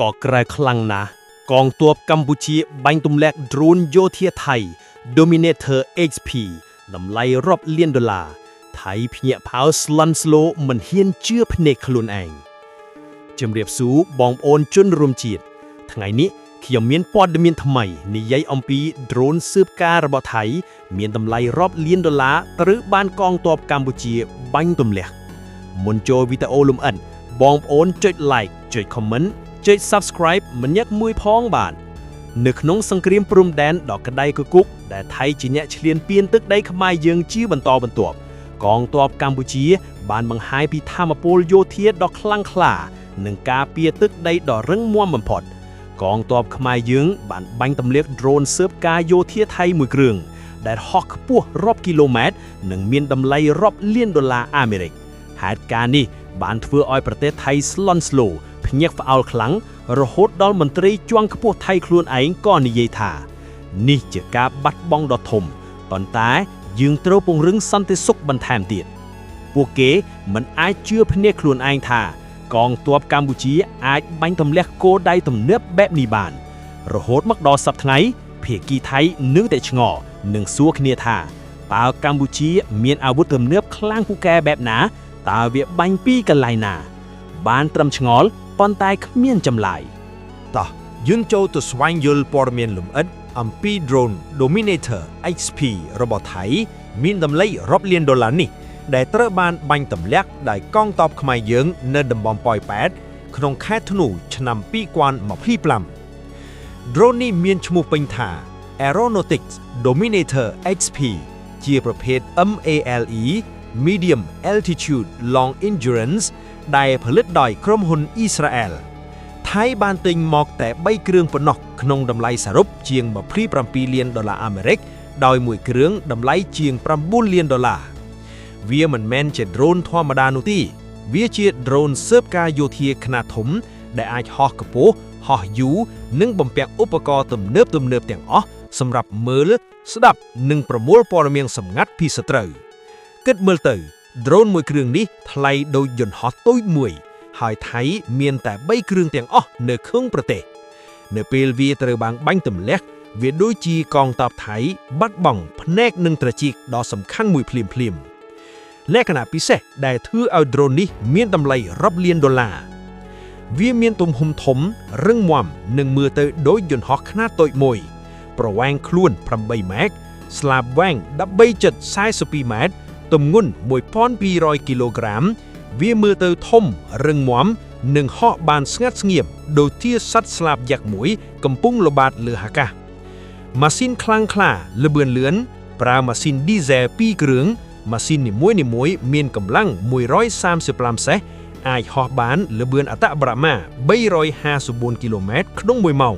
ក៏ក្រែខ្លាំងណាស់កងទ័ពកម្ពុជាបាញ់ទម្លាក់ដ្រូនយោធាថៃ Dominator XP តម្លៃរាប់លានដុល្លារថៃភ្ញាក់ផ្អើលស្លន់ស្លោមិនហ៊ានជឿភ្នែកខ្លួនឯងជំរាបសួរបងប្អូនជនរួមជាតិថ្ងៃនេះខ្ញុំមានព័ត៌មានថ្មីនិយាយអំពីដ្រូនស៊ើបការរបស់ថៃ មានតម្លៃរាប់លានដុល្លារត្រូវបានកងទ័ពកម្ពុជាបាញ់ទម្លាក់មុនចូលវីដេអូលំអិតបងប្អូនចុច like ចុច comment ចុច Subscribe ម្នាក់មួយផងបាទនៅក្នុងសង្គ្រាមព្រំដែនដ៏ក្តៅគគុកដែលថៃជាអ្នកឈ្លានពានទឹកដីខ្មែរយើងជាបន្តបន្ទាប់កងទ័ពកម្ពុជា បានបង្ហាញពីថាមពលយោធាដ៏ខ្លាំងក្លា និងការពារទឹកដីដ៏រឹងមាំបំផុត កងទ័ពខ្មែរយើងបានបាញ់ទម្លាក់ដ្រូនស៊ើបការយោធាថៃមួយគ្រឿងដែលហោះខ្ពស់រាប់គីឡូម៉ែត្រនិងមានតម្លៃរាប់លានដុល្លារអាមេរិកហេតុការណ៍នេះបានធ្វើឲ្យប្រទេសថៃស្លន់ស្លោភ្ញាក់ផ្អើលខ្លាំងរហូតដល់មន្ត្រីជាន់ខ្ពស់ថៃខ្លួនឯងក៏និយាយថា នេះជាការបាត់បង់ដ៏ធំប៉ុន្តែយើងត្រូវពង្រឹងសន្តិសុខបន្ថែមទៀត ពួកគេមិនអាចជឿភ្នែកខ្លួនឯងថា កងទ័ពកម្ពុជាអាចបាញ់ទម្លាក់គោលដៅទំនើបបែបនេះបាន រហូតមកដល់សប្តាហ៍ថ្ងៃភាគីថៃនៅតែឆ្ងល់និងសួរគ្នាថាតើកម្ពុជាមានអាវុធទំនើបខ្លាំងពូកែបែបណាតើវាបាញ់ពីកន្លែងណា បានត្រឹមឆ្ងល់ប៉ុន្តែគ្មានចម្លើយ តោះយើងចូលទៅស្វែងយល់ព័ត៌មានលម្អិតអំពី drone Dominator XP របស់ថៃ មានតម្លៃរាប់លានដុល្លារនេះ ដែលត្រូវបានបាញ់ទម្លាក់ដោយកងទ័ពខ្មែរយើងនៅតំបន់ប៉ោយប៉ែតក្នុងខែធ្នូឆ្នាំ2025 drone នេះមានឈ្មោះពេញថា Aeronautics Dominator XP ជាប្រភេទ MALE Medium Altitude Long Endurance ដែលផលិតដោយក្រុមហ៊ុនអ៊ីស្រាអែល ថៃបានទិញមកតែ3គ្រឿងប៉ុណ្ណោះក្នុងតម្លៃសរុបជាង27លានដុល្លារអាមេរិកដោយមួយគ្រឿងតម្លៃជាង9លានដុល្លារវាមិនមែនជា drone ធម្មតានោះទេវាជា drone ស៊ើបការយោធាខ្នាតធំ ដែលអាចហោះខ្ពស់ហោះយូរនិងបំពាក់ឧបករណ៍ទំនើបទំនើបទាំងអស់សម្រាប់មើលស្ដាប់និងប្រមូលព័ត៌មានសម្ងាត់ពីសត្រូវគិតមើលទៅ drone មួយគ្រឿងនេះថ្លៃដូចយន្តហោះតូចមួយ ហើយថៃមានតែ3គ្រឿងទាំងអស់នៅក្នុងប្រទេស នៅពេលវាត្រូវបានបាញ់ទម្លាក់វាដូចជាកងទ័ពថៃបាត់បង់ភ្នែកនិងត្រចៀកដ៏សំខាន់មួយភ្លាមភ្លាមៗលក្ខណៈពិសេសដែលធ្វើឲ្យ drone នេះមានតម្លៃរាប់លានដុល្លារវាមានទំហំធំរឹងមាំនិងមើលទៅដូចយន្តហោះខ្នាតតូចមួយ ប្រវែងខ្លួន8ម៉ែត្រស្លាបវែង13.42ម៉ែត្រទម្ងន់1200គីឡូក្រាម វាមើលទៅធំរឹងមាំនិងហក់បានស្ងាត់ស្ងៀមដូចជាសត្វស្លាបយក្សមួយកំពុងល្បាតលើអាកាសម៉ាស៊ីនខ្លាំងក្លាល្បឿនលឿនប្រើម៉ាស៊ីនឌីសែល2គ្រឿងម៉ាស៊ីននីមួយៗមានកម្លាំង135សេះអាចហោះបានល្បឿនអត្តបរមា354គីឡូម៉ែត្រក្នុង1ម៉ោង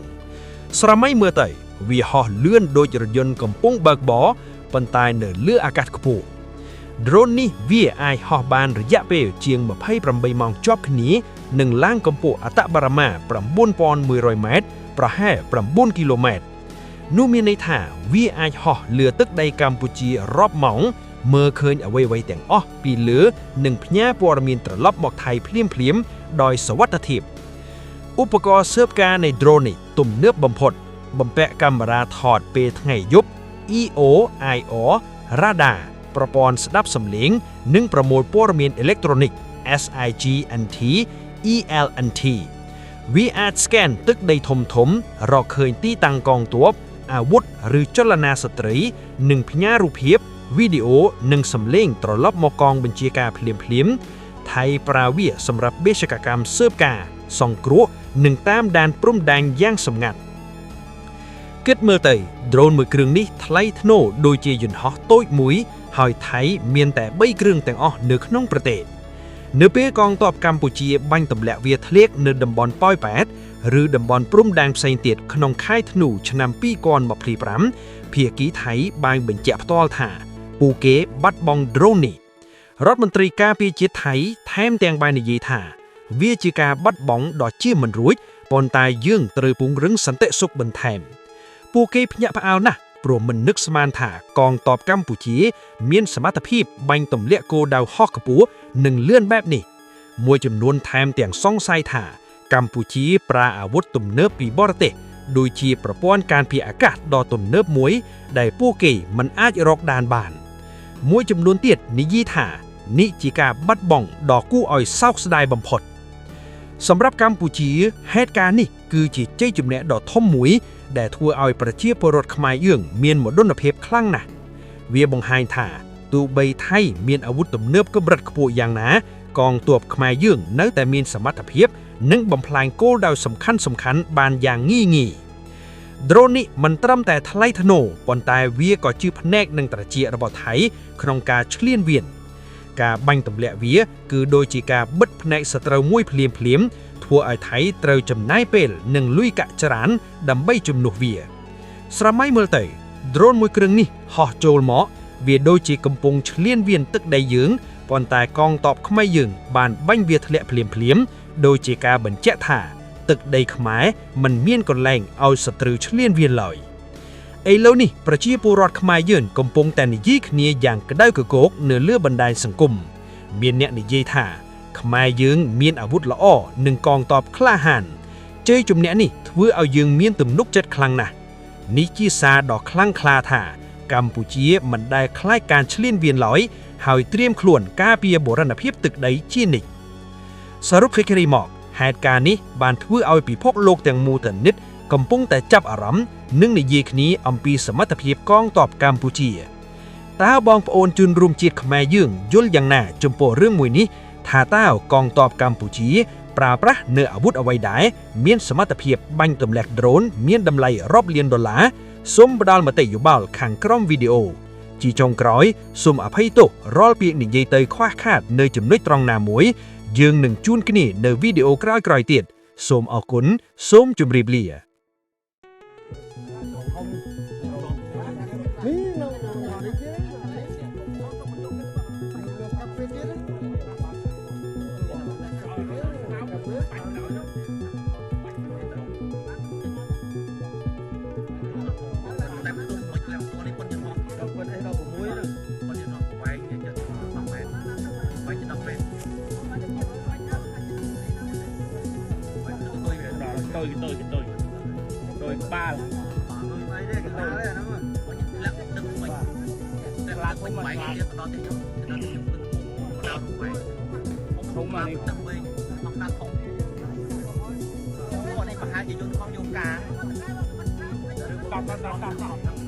ស្រមៃមើលទៅវាហោះលឿនដូចរថយន្តកំពុងបើកបរប៉ុន្តែនៅលើអាកាសខ្ពស់ Drone នេះវាអាចហោះបានរយៈពេលជាង28ម៉ោងជាប់គ្នានិងឡើងកម្ពស់អត្តបរមា9100ម៉ែត្រប្រហែល9គីឡូម៉ែត្រនោះមានន័យថាវាអាចហោះលើទឹកដីកម្ពុជារាប់ម៉ោងមើលឃើញអ្វីៗទាំងអស់ពីលើនិងផ្ញើព័ត៌មានត្រឡប់មកថៃភ្លាមៗដោយសុវត្ថិភាពឧបករណ៍ស៊ើបការនៃ drone នេះទំនើបបំផុត បំពាក់កាមេរ៉ាថតពេលថ្ងៃយប់ EO IR Radar ប្រព័ន្ធស្ដាប់សំឡេង និងប្រមូលព័ត៌មានអេឡិចត្រូនិក SIGINT ELINT វាអាច scan ទឹកដីធំធំរកឃើញទីតាំងកងទ័ពអាវុធឬចលនាសត្រូវនិងផ្ញើរូបភាពវីដេអូនិងសំឡេងត្រឡប់មកកងបញ្ជាការភ្លាមៗថៃប្រើវាសម្រាប់បេសកកម្មស៊ើបការសង្គ្រោះនិងតាមដានព្រំដែនយ៉ាងសម្ងាត់ គិតមើលទៅ drone មួយគ្រឿងនេះថ្លៃថ្នូរដូចជាយន្តហោះតូចមួយ ហើយថៃមានតែ3គ្រឿងទាំងអស់នៅក្នុងប្រទេសនៅពេលកងទ័ពកម្ពុជាបាញ់ទម្លាក់វាធ្លាកនៅតំបន់ប៉ោយប៉ែតឬតំបន់ព្រំដែនផ្សេងទៀតក្នុងខែធ្នូឆ្នាំ2025ភាគីថៃបានបញ្ជាក់ផ្ទាល់ថាពួកគេបាត់បង់ drone នេះរដ្ឋមន្ត្រីការពារជាតិថៃថែមទាំងបាននិយាយថា វាជាការបាត់បង់ដ៏ជាមិនរួចប៉ុន្តែយើងត្រូវពង្រឹងសន្តិសុខបន្ថែម ពួកគេភ្ញាក់ផ្អើលណាស់ព្រោះមិននឹកស្មានថាកងទ័ពកម្ពុជា មានសមត្ថភាពបាញ់ទម្លាក់គោលដៅហោះខ្ពស់និងលឿនបែបនេះមួយចំនួនថែមទាំងសង្ស័យថា កម្ពុជាប្រើអាវុធទំនើបពីបរទេសដូចជាប្រព័ន្ធការពារអាកាសដ៏ទំនើបមួយ ដែលពួកគេមិនអាចរកដានបាន មួយចំនួនទៀតនិយាយថានេះជាការបាត់បង់ដ៏គួរឲ្យសោកស្ដាយបំផុត សម្រាប់កម្ពុជាហេតុការណ៍នេះគឺជាជ័យជំនះដ៏ធំមួយ ដែលធ្វើឲ្យប្រជាពលរដ្ឋខ្មែរយើងមានមោទនភាពខ្លាំងណាស់វាបង្ហាញថាទោះបីថៃមានអាវុធទំនើបកម្រិតខ្ពស់យ៉ាងណា កងទ័ពខ្មែរយើងនៅតែមានសមត្ថភាព និងបំផ្លាញគោលដៅសំខាន់សំខាន់ៗបានយ៉ាងងាយងាយ ដ្រូននេះមិនត្រឹមតែថ្លៃថ្នូរប៉ុន្តែវាក៏ជាភ្នែកនិងត្រចៀករបស់ថៃក្នុងការឈ្លានពានការបាញ់ទម្លាក់វា គឺដូចជាការបិទភ្នែកសត្រូវមួយភ្លាមភ្លាមៗធ្វើឲ្យថៃត្រូវចំណាយពេលនិងលុយកាក់ច្រើនដើម្បីជំនួសវា ស្រមៃមើលទៅ ដ្រូនមួយគ្រឿងនេះហោះចូលមកវាដូចជាកំពុងឈ្លានពានទឹកដីយើងប៉ុន្តែកងទ័ពខ្មែរយើងបានបាញ់វាធ្លាក់ភ្លាមភ្លាមៗដូចជាការបញ្ជាក់ថា ទឹកដីខ្មែរមិនមានកន្លែងឲ្យសត្រូវឈ្លានពានឡើយឥឡូវនេះប្រជាពលរដ្ឋខ្មែរយើងកំពុងតែនិយាយគ្នាយ៉ាងក្តៅគគុកនៅលើបណ្ដាញសង្គមមានអ្នកនិយាយថា ខ្មែរយើងមានអាវុធល្អនិងកងទ័ពក្លាហានជ័យជំនះនេះធ្វើឲ្យយើងមានទំនុកចិត្តខ្លាំងណាស់នេះជាសារដ៏ខ្លាំងក្លាថា កម្ពុជាមិនដែលខ្លាចការឈ្លានពានឡើយហើយត្រៀមខ្លួនការពារបូរណភាពទឹកដីជានិច្ចសរុបសេចក្តីមកហេតុការណ៍នេះបានធ្វើឲ្យពិភពលោកទាំងមូលទាំងនិតកំពុងតែចាប់អារម្មណ៍និងនិយាយគ្នាអំពីសមត្ថភាពកងទ័ពកម្ពុជាតើបងប្អូនជនរួមជាតិខ្មែរយើងយល់យ៉ាងណាចំពោះរឿងមួយនេះថាតើកងទ័ពកម្ពុជាប្រើប្រាស់នៅអាវុធអ្វីដែរមានសមត្ថភាពបាញ់ទម្លាក់ដ្រូនមានតម្លៃរាប់លានដុល្លារសូមផ្ដល់មតិយោបល់ខាងក្រោមវីដេអូជាចុងក្រោយសូមអភ័យទោសរាល់ពាក្យនិយាយទៅខ្វះខាតនៅចំណុចត្រង់ណាមួយ យើងនឹងជួបគ្នានៅវីដេអូក្រោយៗទៀតសូមអរគុណសូមជម្រាបលា tôi tôi tôi tôi ba ធំមកនេះទឹកវិញធំណាស់ធំអូនេះប្រហែលជាយន្តហោះយូកាឬតតតតត